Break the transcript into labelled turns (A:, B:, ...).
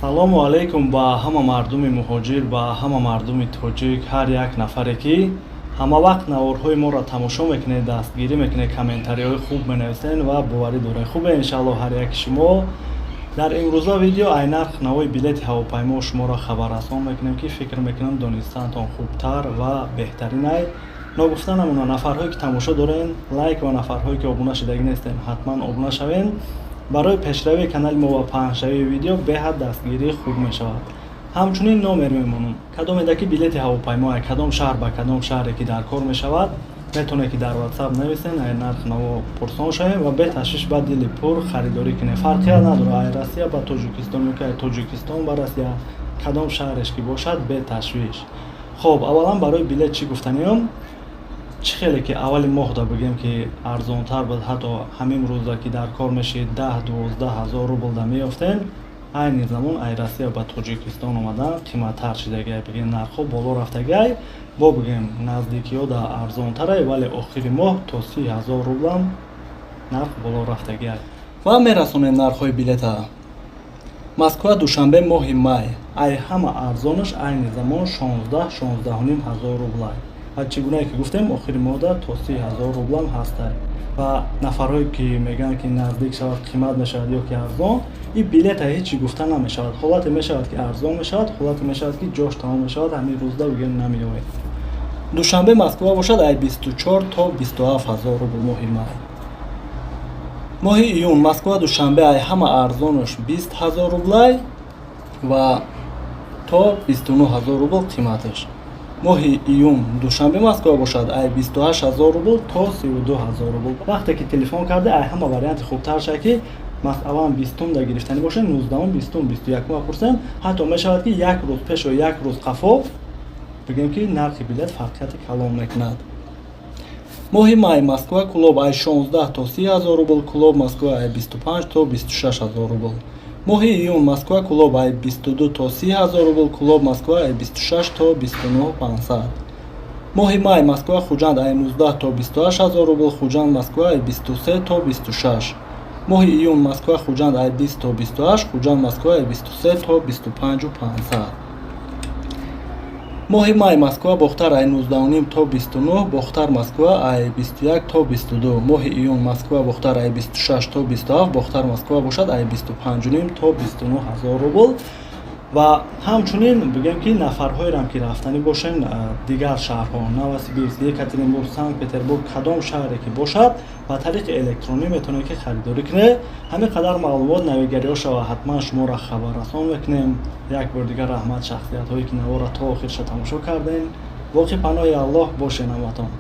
A: Салому алайкум ба ҳама мардуми муҳоҷир, ба ҳама мардуми тоҷик, ҳар як нафаре, ки ҳама вақт наворҳои моро тамошо мекунед, дастгирӣ мекунед, комментариҳои хуб менависед ва боварӣ доред. Хубе, иншаалло, ҳар яки шумо. Дар имрӯза видео ай нарх навои билети ҳавопаймо шуморо хабаррасон мекунем, ки фикр мекунам, донистаантон хубтар ва беҳтаринай. Ногуфта намона, нафарҳое ки тамошо дорен, лайк ва нафарҳое ки обуна шудагӣ нестем, ҳатман обуна шавен. Барои пешравии канали мо ва паҳншавии видео беҳад дастгирии хуб мешавад. Ҳамчунин номер мемонам. Кадомеда ки билети ҳавопаймо кадом шаҳр ба кадом шаҳре ки дар кор мешавад, метавонед ки дар WhatsApp нависен, ай нарх наво пурсон шавем ва беташвиш, ба дили пур харидорӣ кунем. Фарқият надорад, ай Россия ба Тоҷикистон ё ки ай Тоҷикистон ба Россия, кадом шаҳреш ки бошад, беташвиш. Хоб, аввалан барои билет чӣ гуфтаниём? Чӣ хеле ки аввали моҳда бигем, ки арзонтар буд, ҳатто ҳамин рӯза ки дар кор мешид, 10-12 ҳазор рублда меёфтем, айни замон ай Россия ба Тоҷикистон омадан қиматтар шидагиай, бигем, нархҳо боло рафтагиай. Бо бигем, наздикиҳо да арзонтарай, вале охири моҳ то 30 000 рублам нарх боло рафтагиай. Ва мерасонем нархҳои билета. Москва Душанбе моҳи май ай ҳама арзонаш айни замон 16-16,5 ҳазор рублай ва чӣ гунае ки гуфтем, охири моҳда то 30 000 рублам ҳастай. Ва нафарҳое ки мегӯянд, ки наздик шавад, қимат мешавад ё ки арзон, ин билета ҳеҷ чӣ гуфта намешавад. Ҳолате мешавад, ки арзон мешавад, ҳолате мешавад, ки ҷош тамом мешавад, ҳамин рӯзда бигӯем, намеояд. Душанбе Москва бошад, ай 24 то 27 ҳазор рубл моҳи май. Моҳи июн Москва Душанбе ай ҳама арзонаш 20 000 рублай ва то 29 000 рубл қиматаш. Моҳи июн Душанбе Москва бошад, ай 28 000 рубл то 32 000 рубл. Вақте ки телефон карда, ай ҳама варианти хубтар шавад, ки масалан 20-да гирифтанӣ бошед, 19-ум, 20-ум, 21-ума пурсем. Ҳатто мешавад, ки як рӯз пешу як рӯз қафо, бигем, ки нархи билет фарқияти калон мекунад. Моҳи май Москва Кӯлоб ай 16 то 30 ҳазор рубл, Кӯлоб Москва ай 25 то 26 ҳазор рубл. Моҳи июн Москва Кӯлоб ай 22 то 30 ҳазор рубл, Кӯлоб Москва ай 26 то 29 500. Моҳи май Москва Хуҷанд ай 19 то 28 ҳазор рубл, Хуҷанд Москва ай 23 то 26. Моҳи июн Москва Хуҷанд ай 20 то 28, Хуҷанд Москва ай 23 то 25 500. Моҳи май Москва Бохтар ай 19,5 то 29, Бохтар Москва ай 21 то 22. Моҳи июн Москва Бохтар ай 26 то 27, Бохтар Москва бошад, ай 25,5 то 29 ҳазор рубл. Ва ҳамчунин бигем, ки нафарҳоерам ки рафтанӣ бошен дигар шаҳрҳо, Новосибирск, Екатеринбург, Санкт Петербург, кадом шаҳре ки бошад, ба тариқи электронӣ метавонед ки харидорӣ кунед. Ҳамин қадар маълумот. Навигариҳо шава, ҳатман шуморо хабаррасон мекунем. Як бор дигар раҳмат шахсиятҳое ки навора то охирша тамошо кардем. Боқӣ паноҳи Аллоҳ бошен ҳаматон.